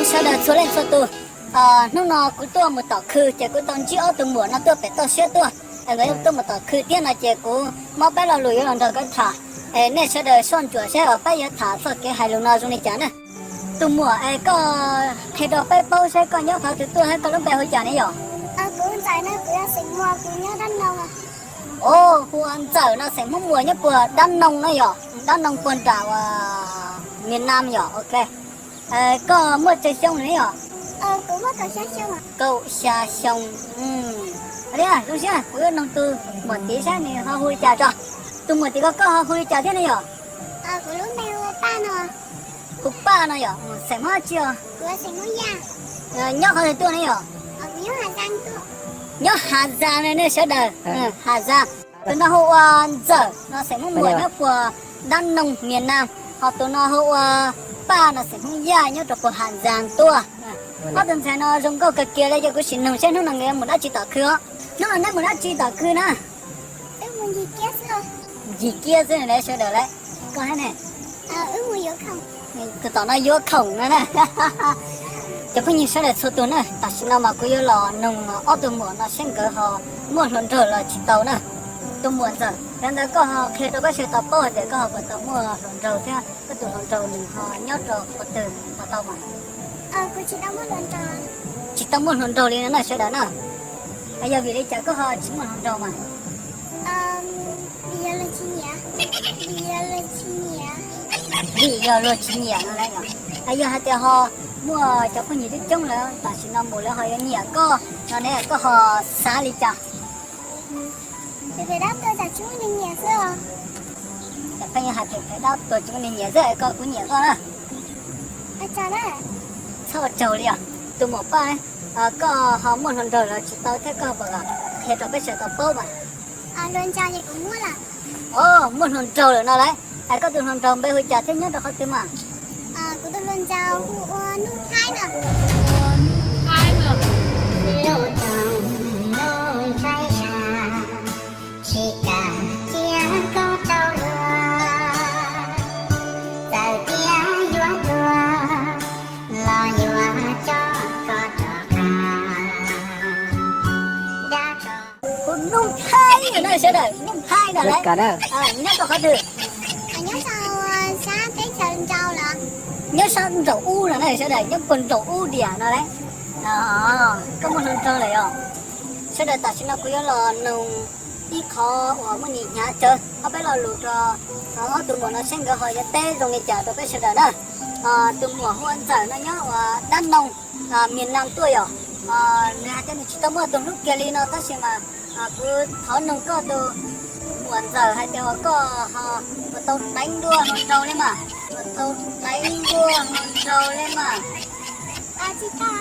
Sawv daws txhua leej txhua tus, hnub no kuv tuaj mus tom khw ces kuv tau ntsib ob tug muam no tuaj pem toj siab tuaj, nkawd tuaj mus tom khw thiab no ces kuv muab peb lo lus yuav los nrog nkawd tham. Es nej sawv daws soj ntsuam saib os, peb yuav tham txoj kev hais lus no zoo li cas na. Tus muam es koj qhia rau peb paub saib koj nyob qhov twg tuaj thiab koj lub npe hu li cas ne yom? Os, hu ua Ntxawm no xeem Hmoob Muas nyob puag Dab Noog no yom, Dab Noog puag nram uas miền Nam yom, ok. Koj muaj tsawg xyoo lawm ne yom? Kaum xya xyoo. Zoo siab kuv yuav noog tus muam tid saib nws ho hu li cas tso. Tus muam tid ko koj ho hu li cas thiab ne yom? Hu Paj no yom, xeem Hmoob dab tsi os? Nyob qhov twg tuaj ne yom? Nyob Hà Giang no nej sawv daws, Hà Giang. Tus no hu ua Ntxawm no xeem Hmoob Muas nyob puag Dab Noog miền Nam, ho tus no hu ua Paj no xeem Hmoob Yaj nyob rau puag Hà Giang tuaj. Ob tug ntxhais no zoo nkauj kawg kiag li, ces kuv sim nug saib hnub no nkawd mus dab tsi tom khw os. Hnub no neb mus dab tsi tom khw na? Ncig kiab xwb ne sawv daws lauj. Koj thiab ne? Tus tom no yuav khoom no na. Cov phooj ywg sawv daws txhua tus na, tam sim no mas kuv yuav los nug ob tug muam no saib nkawd ho muaj hluas nraug los tsis tau na. Tus muam Ntxawm, yog ntawd koj ho qhia rau peb sawv daws tau paub hais tias koj ho puas tau muaj hluas nraug thiab koj tus hluas nraug nws ho nyob rau qhov twg ho tau mas? Tsis tau muaj hluas nraug li no na sawv daws na. Yog vim li cas koj ho tsis muaj hluas nraug mas? Vim yog luag tsis nyiam no lawm yom? Yog hais tias ho muaj cov phooj ywg coob coob lawm tam sim no mus lawv ho yuav nyiam koj no ne, koj ho xav li cas? Peb hais tias peb dab tuag tsis muaj neeg nyiam xwb, koj kuv nyiam koj na. Txhob ua tsaug li os. Tus muam Paj, koj ho muaj hluas nraug los tsis tau thiab koj puas qhia rau peb sawv daws tau paub mas? Muaj hluas nraug lawm no lauj. Es koj tus hluas nraug npe hu cas thiab nyob rau qhov twg mas? Hu Nuj Nplhaib no sawv daws, Nuj Nplhaib no lauj. Nyob rau qhov twg? Nyob sab nraum ub no na sawv daws, nyob puag nraum ub diam no lauj. Koj muaj hluas nraug lawm yom? Sawv daws tam sim no kuv yuav los nug ib qho uas muaj nim hnyav tsawv ob peb lo lus rau ob tug muam no saib nkawd ho yuav teb zoo li cas rau peb sawv daws na. Tus muam hu ua Ntxawm no nyob uas Dab Noog, miền Nam tuaj yom. Nws hais tias nws tsis tau muaj tus hlub kiag li no tab sis mas kuv thov nug koj tus muam Ntxawm hais tias uas koj ho puas tau deev dua hluas nraug li mas? Puas tau deev dua hluas nraug li mas? Tsis tau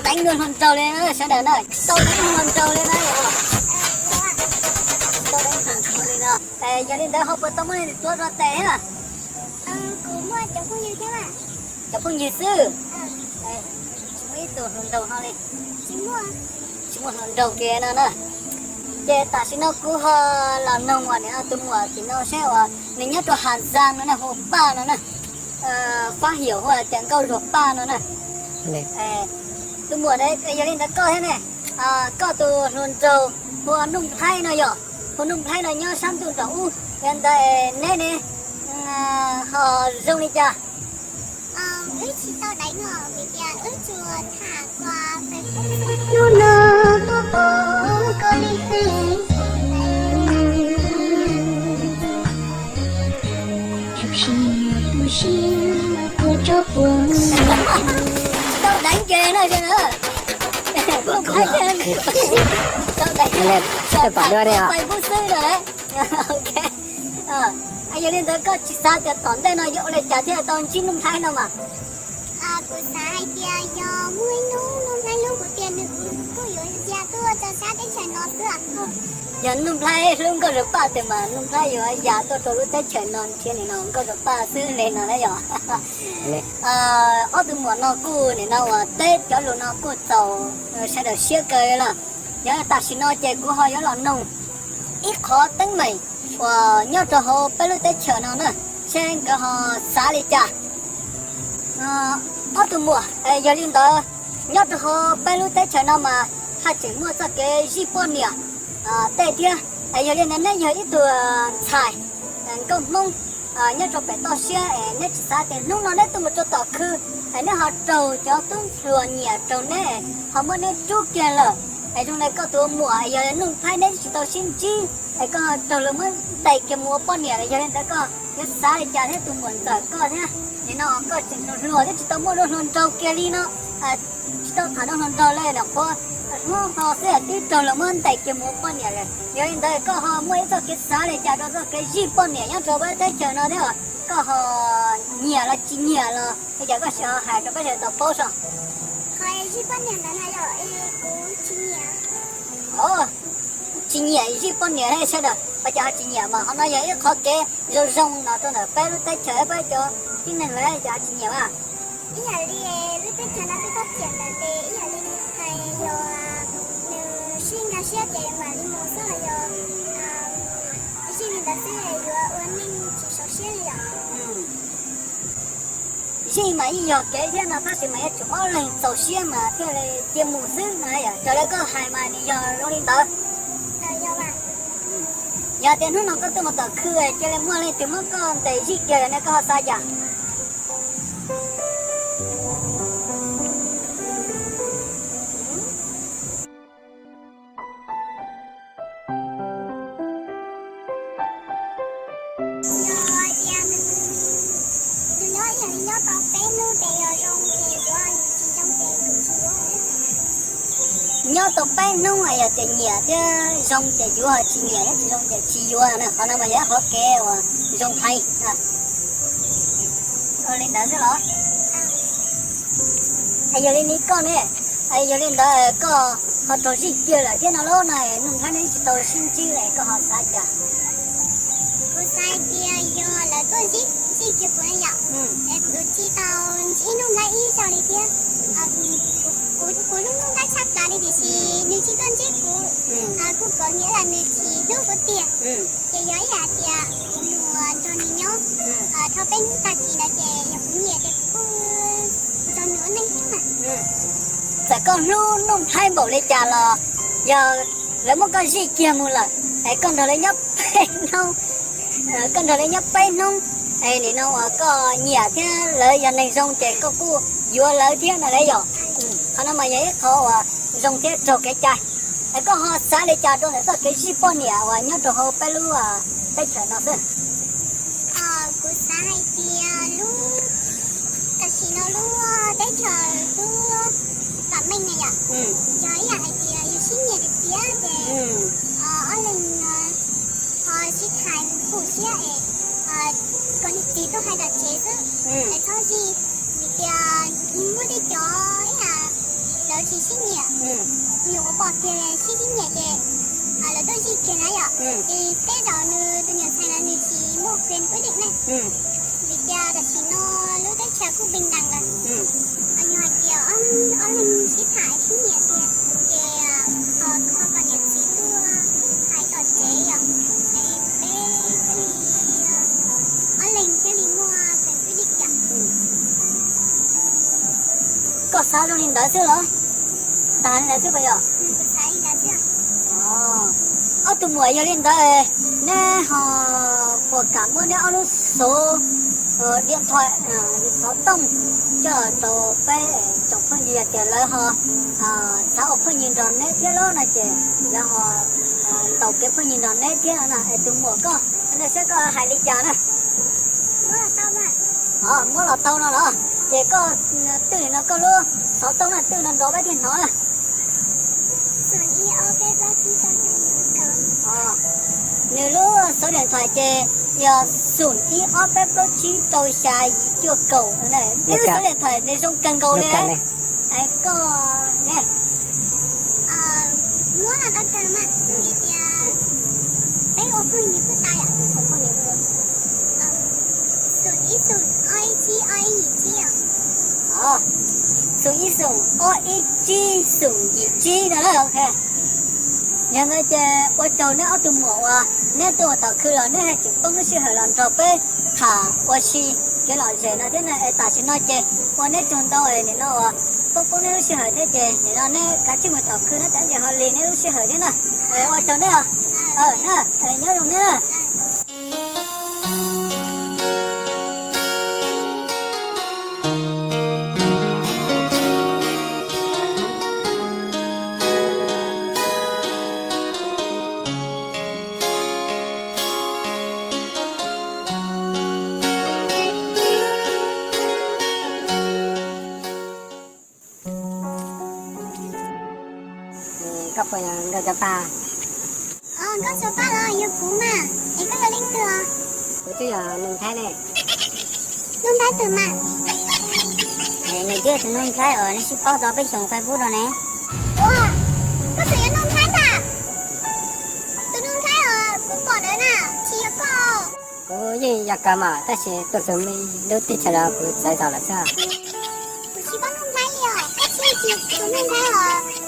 deev dua hluas nraug li na sawv daws na, tsis tau deev hluas nraug li na. Tsis tau deev hluas nraug li no. Yog li ntawd ho puas tau muaj neeg tuav rau tes na? Cov phooj ywg xwb. Tsis muaj ib tug hluas nraug no li. Tsis muaj hluas nraug kiag no na. Ces tam sim no kuv ho los noog uas nim no tus muam tim no saib uas nws nyob rau Hà Giang no na, hu Paj no na. Fab hiam hu tias Nkauj Zuag Paj no na. Tus muam, yog li ntawd koj thiab ne, koj tus hluas nraug hu ua Nuj Nplhaib no yom, hu Nuj Nplhaib no nyob sab ntuj nraum ub, yog ntawd neb ne ho zoo li cas? Wb tsis tau deev os, vim tias wb tsuas tham qua Facebook. Hnub no tuaj pom koj li xwb, tsis tau deev kiag no, tsis tau deev kiag, tsis tau deev, tsis tau deev, Facebook xwb no. Ok. Yog li ntawd koj tsis xav tias tom ntej no yuav ua li cas thiaj tau ntsib Nuj Nplhaib no mas? Kuv xav hais tias yog muaj ib hnub Nuj Nplhaib hlub kuv tiag nws kuj yuav ya tuaj rau sab teb chaws no xwb. Yog Nuj Nplhaib hlub Nkauj Zam Paj tiag mas Nuj Nplhaib yuav ya tuaj rau lub teb chaws no nrhiav nim no Nkauj Zam Paj xwb li no na yog. Ob tug muam no kuj nim no uas teb cov lus no kuj txaus sawv daws siab kawg lawm. Yog tam sim no ces kuv ho yuav los noog ib qhov teeb meem uas nyob rau hauv peb lub teb chaws no na, seb nkawd ho xav li cas. Ob tug muam, yog li ntawd nyob rau hauv peb lub teb chaws no mas haj tseem muaj txoj kev zij poj niam tej thiab. Yog li ntawd neb yog ib tug ntxhais nkauj Hmoob nyob rau pem toj siab es neb tsis xav tias hnub no neb tuaj mus rau tom khw es neb ho raug cov tub hluas nyiam raug neb, ho muab neb rub kiag lawm. Es zoo li koj tus muam yog Nuj Nplhaib neb tsis tau sib ntsib es koj raug lawv muab ntes kiag mus ua poj niam lawm, yog li ntawd koj yuav xav li cas thiab tus muam ntxawm koj thiab? Nim no koj tseem hluas hluas thiab tsis tau muaj dua hluas nraug kiag li no, tsis tau tham dua hluas nraug li no, qhuav hluas hlo xwb twb raug lawv muab ntes kiag mus ua poj niam lawm. Yog li ntawd koj ho muaj ib txoj kev xav li cas rau txoj kev zij poj niam nyob rau peb teb chaws no thiab? Koj ho nyiam los tsis nyiam los li cas koj sim ho hais rau peb sawv daws tau paub so. Qhov zij poj niam ntawd na yog kuv tsis nyiam. Tsis nyiam zij poj niam sawv daws, ua cas ho tsis nyiam mas? Qhov no yog ib qhov kev zoo zoo no rau ntawm peb lub teb chaws peb cov tib neeg lawm cas ho tsis nyiam mas? Ib yam li lub teb chaws no twb txhob txiam ntawm tes ib yam li hais yog nws sib nkag siab ces mam li mus xwb los yog zij li ntawd xwb yuav ua neej tsis sov siab li yom. Zij mas yeej yog kev thiab no tab sis mas yuav tsum ob leeg txaus siab mas thiaj li cia mus xwb no yom. Raws li koj hais mas nws yog zoo li ntawd. Yog tias hnub no koj tuaj mus tom khw cia li muaj leej twg muab koj ntes zij kiag lawm ne koj ho xav cas? Nyob tau peb hnub yog tias nyiam thiab zoo ces yuav, tsis nyiam thiab tsis zoo ces tsis yuav na. Qhov no mas yog qhov kev uas zoo heev. Ua li ntawd xwb los? Yog li ne koj ne, yog li ntawd koj ho raug zij kiag lawm thiab no los no, Nuj Nplhaib neb tsis tau sib ntsib lawm koj ho xav cas? Kuv xav tias yog lawv tuaj zij, zij kiag kuv ne yom, es kuv tsis tau ntsib Nuj Nplhaib ib zaug li thiab. Kuv hlub Nuj Nplhaib tshaj plaws li tiam sis nws tsis tuaj ntsib kuv, kuv kov nyiam los nws tsis hlub kuv tiag. Ces yog ib yam tias kuv mus nrog nws nyob dhau peb hnub tag kis ntawd ces yog kuv nyiam ces kuv kuj nrog nws ua neej xwb mas. Txawm koj hlub Nuj Nplhaib npaum li cas los yog lawv muab koj zij kiag mus lawm es koj nrog lawv nyob peb hnub, koj nrog lawv nyob peb hnub, es nim no uas koj nyiam thiab lawv yog neeg zoo ces koj kuj yuav lawv thiab no lauj yom. Qhov no mas yog ib qho uas zoo thiab raug kev cai. Es koj ho xav li cas rau ntawm txoj kev zij poj niam uas nyob rau hauv peb lub teb chaws no xwb? Kuv xav hais tias lub, tam sim no lub teb chaws twb vam meej na yom, yog ib yam hais tias yus sib nyiam tiag tiag ces ob leeg ho sib tham pum siab es kom niam txiv tuaj hais tom tsev xwb, es txhob zij. Vim tias muaj tej cov ib yam lawv tsis sib nyiam, nyuam qhuav pom tiag sib sib nyiam ces lawv tuaj zij kiag na yom. Ces tej zaum nws tus niam ntxhais no nws tsis muaj quyền quyết định ne. Vim tias tam sim no lub teb chaws kuj bình đẳng lawm. Yog hais tias ob leeg sib tham sib nyiam tiag ces ho kom niam txiv tuaj hais tom tsev yom, es peb thiaj li, ob leeg thiaj li muaj quyền quyết định yom. Koj xav zoo li ntawd xwb los? Tas li ntawd xwb puas yog? Ob tug muam, yog li ntawd neb ho puas kam muab neb ob lub số điện thoại, xov tooj coj rau peb tsoom phooj ywg, yog tias lawv ho xav ua phooj ywg nrog neb thiab los no ces lawv ho ntaus kev phooj ywg nrog neb thiab no es tus muam koj, nej saib koj hais li cas na. Muab los tau no los, ces koj twj no koj lub xov tooj na, twj no nrov peb thiaj hnov na. Nws lub số điện thoại ces Yog xoom ib ob peb plaub tsib rau xya yim cuaj kaum no na. Neb lub xov điện thoại ne zoo kawg nkaus li. Koj ne, muab los tau kawg mas, vim tias peb ua phooj ywg puag ta yom. Xoom ib xoom ob ib tsib ob ib yim tsib os. Xoom ib xoom ob ib tsib xoom yim tsib no na. Yog no ces ua tsaug neb ob tug muam uas neb tuaj ua tom khw los neb haj tseem poob lub sij hawm los nrog peb tham ua si kev lom zem no thiab na. Es tam sim no ces ua neb tsaug ntau es nim no uas poob poob neb lub sij hawm thiab ces nim no neb kav tsij mus tom khw neb, tam sim ho lig neb lub sij hawm thiab na. Ua tsaug neb os. Nyob zoo neb na. Koj puas yog Nkauj Cov Paj? Nkauj Cov Paj los yog kuv mas, es koj yog leej twg os? Kuv twb yog Nuj Nplhaib ne. Nuj Nplhaib twg mas? Nws twb yog tus Nuj Nplhaib uas nej sib paub tau peb xyoos Facebook no ne. Ua, koj twb yog Nuj Nplhaib ntag. Tus Nuj Nplhaib uas kuv pom ntawd na, tsis yog koj? Kuv yeej yog kawg mas, tab sis tuaj txog me lub teb chaws no kuv txawv tau lawm xwb. Kuv tsis paub Nuj Nplhaib li os, koj tsis yog tus Nuj Nplhaib os?